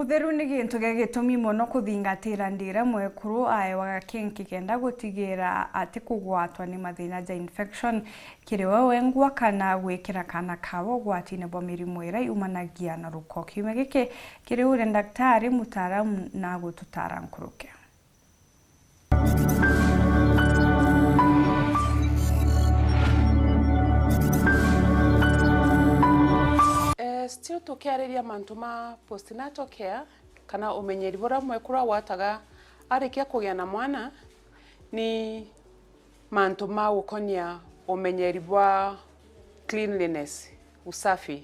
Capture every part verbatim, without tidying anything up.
Utheru ni gintu gia gitumi mono kuthingatira ndira mwekuru aewaga kinki kenda gutigira ati kugwatwa ni mathina ja infection kiri we wengwa kana gwikira kana kawe ugwatine bwa mirimu ira yumanagia na ruko. Kiumia giki kiri ure ndaktari mutaaramu na gututaara nkuruki. Eh, still tukiariria mantu ma postnatal care, kana umenyeri buria mwekuru agwataga arikia kugia na mwana, ni mantu ma gukonia umenyeri bwa cleanliness, usafi.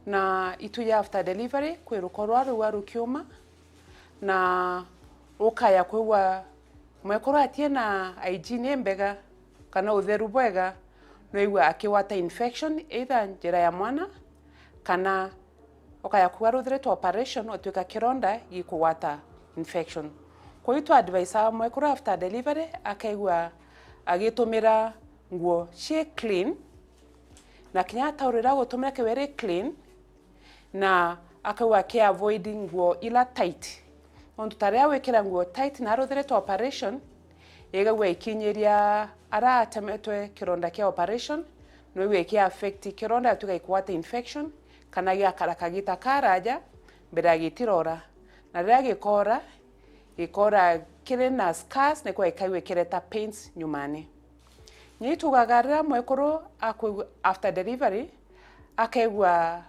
Na itu ya after delivery, kwi ruko rwa rua rukiuma, na ukaya kwigua mwekuru atie na hygiene imbega, kana utheru bwega, noigua akigwata infection either njira ya mwana, kana ukaya kwigua ruthiritwe operation, otwika kironda gikugwata infection. Kwou twa advise mwekuru after delivery akaigua agitumira nguo ci clean, na kinya taurira gutumira kiwe ri clean, na akauga aki avoid nguo ila tight. Nontu ta riria wikira nguo tight na aruthiritwe operation, igagua ikinyiria ara atemetwe kironda kia operation, noigua iki affect kironda, gatuika gikugwata infection, kana giakara kagita karaja mbere ya gitirora. Na riria gikora, gikora kiri na scars, nikwa ikaigua ikireta pains nyumani. Ni tugaga riria mwekuru akwigua after delivery, akaigua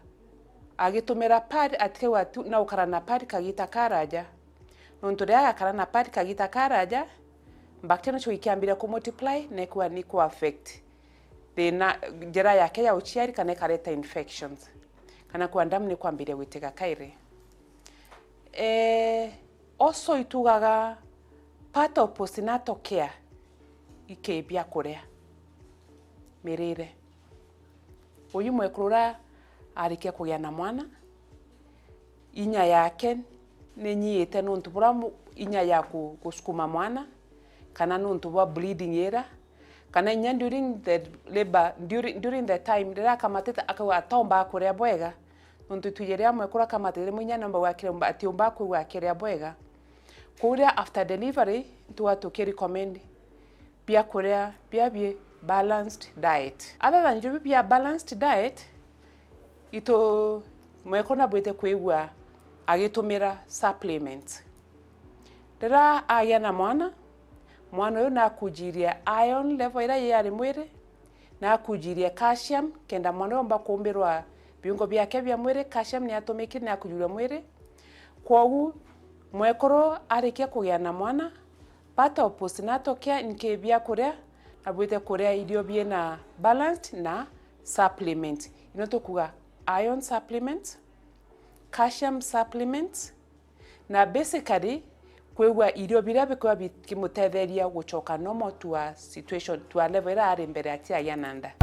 agitumira pad, atikaigua tu na ukara na pad kagita karaja. Nontu riria agakara na pad kagita karaja, bacteria nocio ikiambiria ku multiply, na ikwa ni ku affect thina, njira yake ya uciari, kana ikareta infections, kana kwa damu ni kwambiria gwitiga kairi. Eh, also itugaga part of postnatal care iki biakuria, mirire. Uyu mwekuru uria arikia kugia na mwana, inya yake ni nyiite nontu bura mu-, inya ya ku-, gusukuma mwana, kana nontu bwa bleeding ira, kana inya during the labor, during, during the time riria akamatite akauga atombaa kuria bwega, nontu itwiji riria mwekuru akamatite rimwe inya nomba gwakire atiumbaa kwigua akiria bwega. Kwou riria after delivery, ntuga tuki recommend biakuria biabi balanced diet. Other than biu bia balanced diet, itu mwekuru nabwite kwigua agitumira supplements. Riria agia na mwana, mwana uyu nakujirie iron level iria yari mwiri, nakujirie calcium, kenda mwana uyu omba kumbirwa viungo biake bia mwiri, calcium ni atumikire ni akujurwa mwiri. Kwogu, mwekuru arikia kugia na mwana, part of postnatal care nki biakuria, nabwite kuria irio biina balanced na supplement. Ino tukuga iron supplement, calcium supplement, na basically kwigua irio biria bikwigua bikimutetheria gucoka normal to a situation, to a level iria ari mbere atiagia na nda.